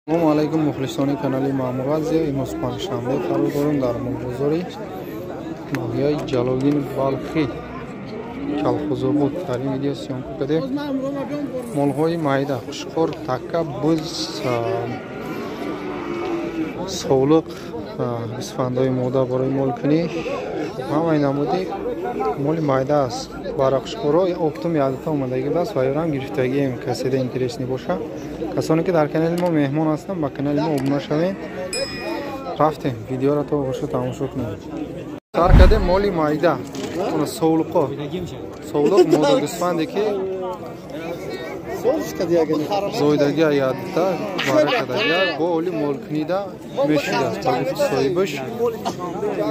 Салому алайкум мухлисони канали Маъмур Азия. Имрӯз панҷшанбе қарор дорем дар молбозори ноҳияи Ҷалолиддини Балхӣ, Калхозобод. Дар ин видео съёмка кардем молҳои майда, қушқор, така, буз, совлуқ, гӯсфандҳои мода барои молкунӣ, ҳамаи намуди моли майда аст. Барақушқоро оптом ядата омадагӣ будааст ва ёрам гирифтагием. Каседа интересный боша, касоне ки дар канали мо меҳмон ҳастанд, ба канали мо обуна шавед. Рафтем, видеоро то охирша тамошо кунем. Сар кардем моли майда, совлуқо, совлуқ, мода гӯсфанде ки зоидагия ядата баракадагия бо оли молкунида мешидааст. Ба гуфти соҳибаш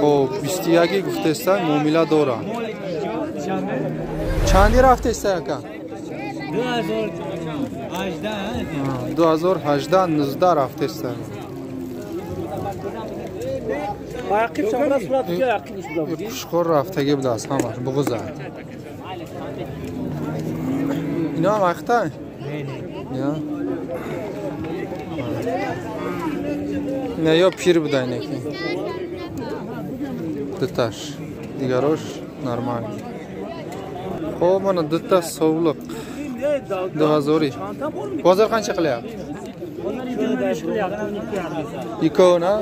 бо 21 гуфтеста муомила дора. Чанди рафтеста яка? 2018 19 рафтеста. Қушқор рафтагӣ будааст, ҳамаш буғуза. Ино ҳам ахта? Не, ё пир буда инеки. Дуташ. Дигарош нормал. Хоб, мана дута совлуқ. 2000. Бозор қанча qilyapti? Ikkovini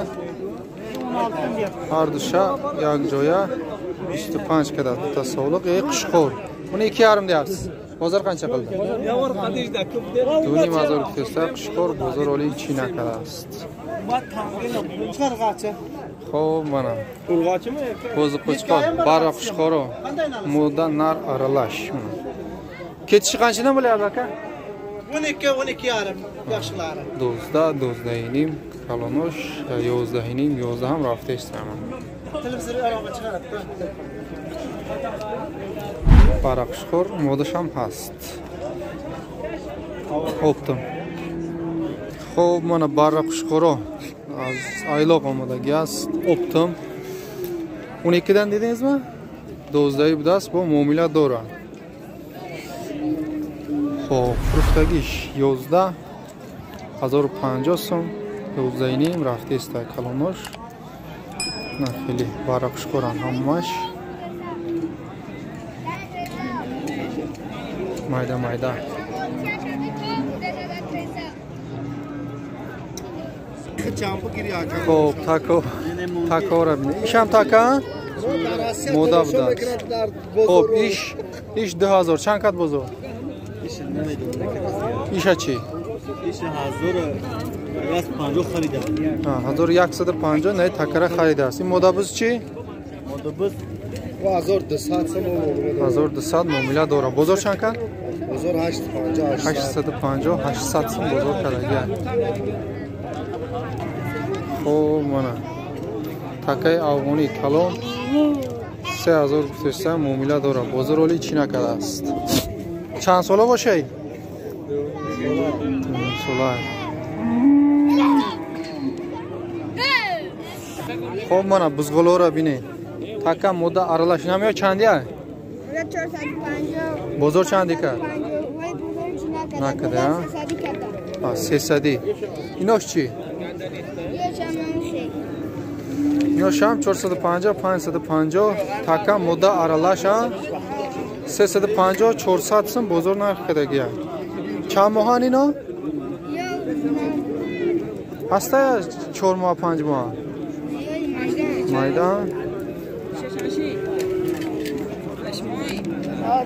har dusha як ҷоя 25 када дута совлуқ, қушқор. Uni 2,5 deyapsiz. Bozor qancha qildi? 2,5 hазор гуфтеста, қушқор бозор оли чӣ накардааст. Хоб, мана qo'zi qo'chqor, barra qushqoro, moda нар аралаш. Ketishi qanchadan bo'lyapti aka? 12, 12,5 yaxshilari. 12, 12,5, kalonosh 11,5, 11 ham rafta eshitaman. Televizor arog'i chiqaradi. Barra qushqor modash ham ҳаст. Оптом. Хоб, мана барра qushqoro аз Айлоқ омадагӣ аст. Оптом. 12-дан дидингизmi? 12 будааст, бо муомила дорад. Хоб, фурӯхтагиш 11 1050 сом, 11,5 рафтеста калонош. На хеле барра қушқоран ҳамаш. Майда майда. Хоб, тако такора бинед. Ишам така? Мода будааст. Хоб, иш 2000 чанд кат бозор? Иша чӣ? 1150 харида. 1150 не такара харидааст. Ин модабуз чӣ? Модабуз 1200 сом. 1200 муомила дорад. Бозор чанд кат? Бозор 850. 850 800 сом бозор кардагия. Хоб, мана такаи афғонӣ калон 3000 гуфтеста муомила дорад. Бозор оли чӣ накардааст. Чанд сола бошед? Сола. Хоб, мана бузғолоро бинед. Така мода аралаш намеё чандия? 450. Бозор чанди кард? Накарда? 300. Инош чӣ? Иношам 450, 550, така мода аралаш, 350, 400 сом бозор нарх кардагия. Чанд моҳан ино? Ҳаста 4 моҳ, 5 моҳ? Майда?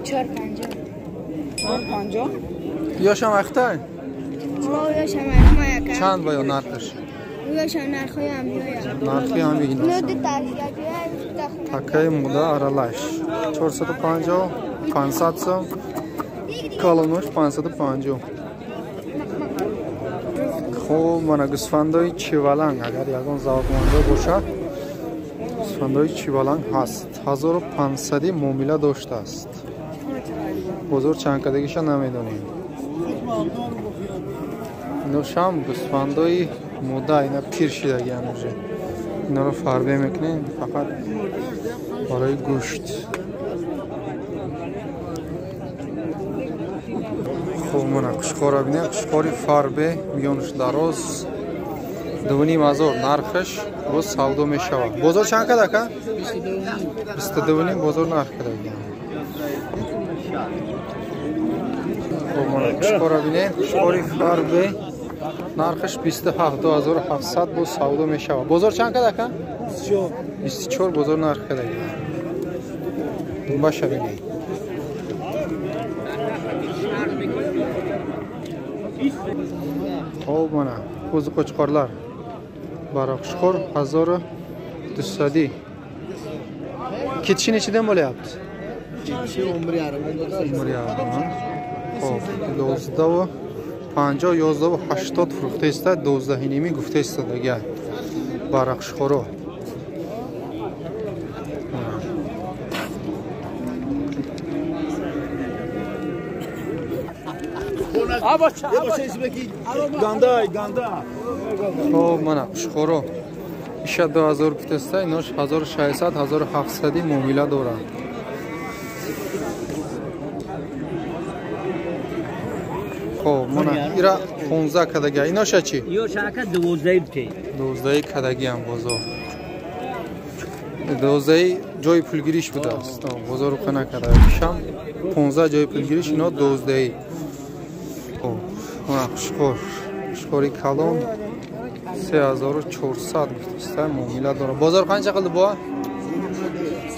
450. 450. Ёшам ахта? Чанд ба ё нархаш? Нархи ҳам ино. Такаи мода аралаш 450, 500 сом, калонош 550. Хоб, мана гӯсфандои чиваланг, агар ягон завқмандо бошад, гӯсфандои чиваланг ҳаст. 1500 муомила доштааст. Бозор чанд кардагиша намедонем. Иношам гӯсфандои мода, ина пир шидагиан уже. Инаро фарбе мекунем фақат барои гӯшт. Хуб, мана қушқора бинем. Қушқори фарбе, миёнаш дароз. 2500 нархаш боз савдо мешавад. Бозор чанд кад ака? 22,5 бозор нарх када. Хуб, мана қушқора бинем. Қушқори фарбе нархаш 27700 боз савдо мешавад. Бозор чанд кад ака? 24 бозор нарх када. Думбаша бинем. Хуб, мана qo'zi qo'chqorlar. Baroqshqor 1200. Ketishi nechidan bo'lyapti? Ketishi 11,5. 11,5. Хуб, 12 50 11 80 фурӯхта иста, 12,5 гуфта истодага. Барақшхоро. Хуб, мана қушқоро. Иша 2000 гуфтаста, инош 1600 1700 муомила дорад. Хуб, мана ира 15 кадага. Иноша чӣ? Иноша ака 12 бте. 12 кадагиам бозор. 12 ҷои пулгириш будааст. Бозор қана када. Ишам 15 ҷои пулгириш, ино 12. Хуб, мана қушқор. Қушқори калон 3400 гуфтаста, муомила дорад. Бозор қанча қилди бо?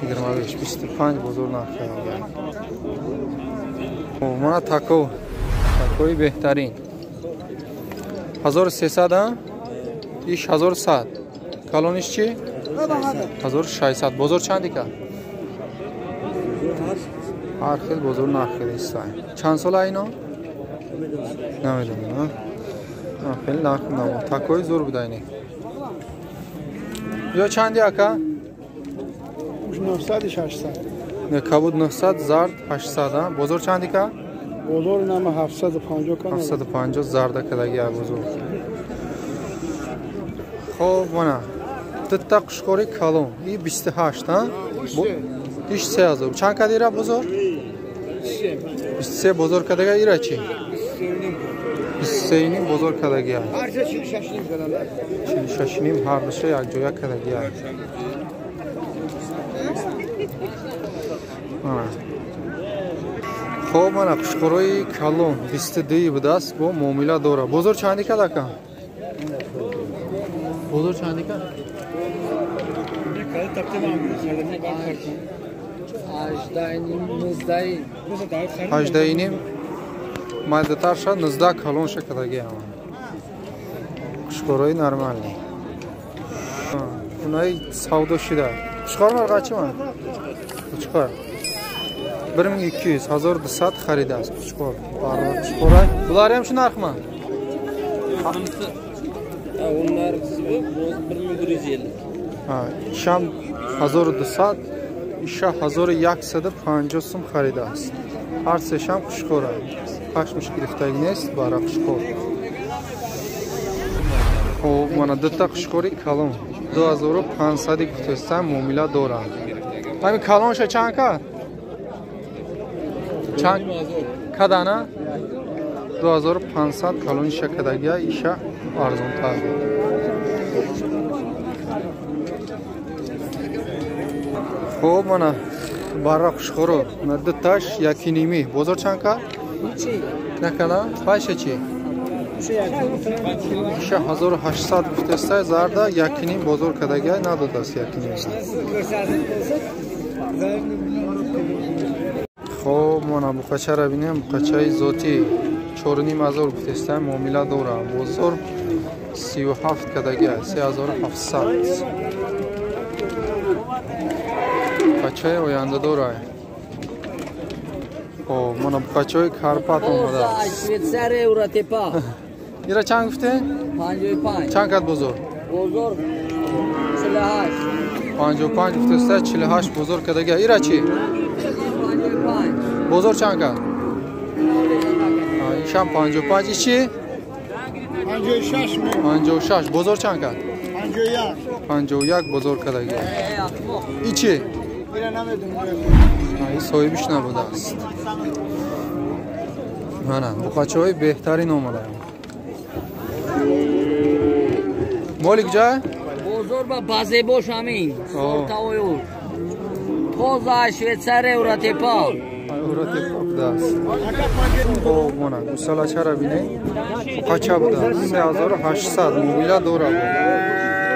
25 25 бозор нарх кардаган. Хуб, мана тако. Такои беҳтарин. 1300 а? Иш 1100. Калониш чӣ? 1600. Бозор чанд ика? Ҳар хел бозор нарх кардааст. Чанд сола ино? Намедонам. Хеле нарх намо. Такои зур буда ине. Ё чанди ака? 900 600. Не, кабуд 900, зард 800 а. Бозор чанди ка? Бозор нама 750 кана. 750 зарда кадаги бозор. Хоб, мана. Дитта қушқори калон. И 28 а? Иш 3000. Чанд кад ира бозор? 23 бозор кадага ира чӣ? 23,5 бозор кадаги. 46,5 ҳар душа якҷоя кадаги. Хоб, мана қушқорои калон 22 будааст, бо муомила дорад. Бозор чанди кад ака? Бозор чанди кад? 18,5 майдатар шад, 19 калонша кадаги ҳама. Қушқорои нормални. Унаи савдо шуда. Қушқор марғачима? Қушқор 1200, 1200 харидааст қушқор. Қушқорай. Булар ҳам шу нархми? Onlarisi 1150. Ha, ишам 1200, иша 1150 сум харидааст. Ҳар сешам қушқорай. Пашмиш гирифтагӣ нест, бара қушқор. Хуб, мана дута қушқори калон 2500 гуфтастан муомила доранд. Ҳамин калонша чанд кад? Чанд кадана? 2500 калониша кадагия, иша арзонтар. Хуб, мана бара қушқоро, мана дуташ 1,5. Бозор чанд кад? Накана? Пайша чӣ? Иша 1800 гуфтаста, зарда 1,5 бозор кадагия, надодааст 1,5. Хуб, мана буқачаро бинем. Буқачаи зотӣ 4500 гуфтаста, муомила дорад. Бозор 37 кадагия, 3700. Буқачаи оянда дорад. Хуб, мана буқачаи Карпат омадааст. Швейтсария Евротепа. Ира чанд гуфте? 55. Чанд кад бозор? Бозор 48. 55 гуфтаста, 48 бозор кадагия. Ира чӣ? 55. Бозор чанд кад? Ишам 55. Иш чӣ? 56. 56. Бозор чанд кад? 51. 51 бозор кадагия. И чӣ? Ира намедонам. Соҳибиш набудааст. Мана буқачаҳои беҳтарин омадаам. Моли куҷа? Бозор ба базебош ҳамин. Сортаою. Тоза Швейтсария Уратепа. Уратепа будааст. Хоб мона гусалачара бинед. Буқача будааст. 3800 мобила дорад.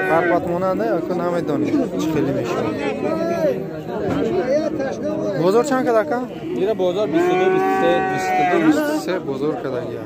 Карпатмонанда яко намедонем чӣ хеле мешавад. Бозор чанд кад ака? Ира бозор 22 23. 22 23 бозор кадагия.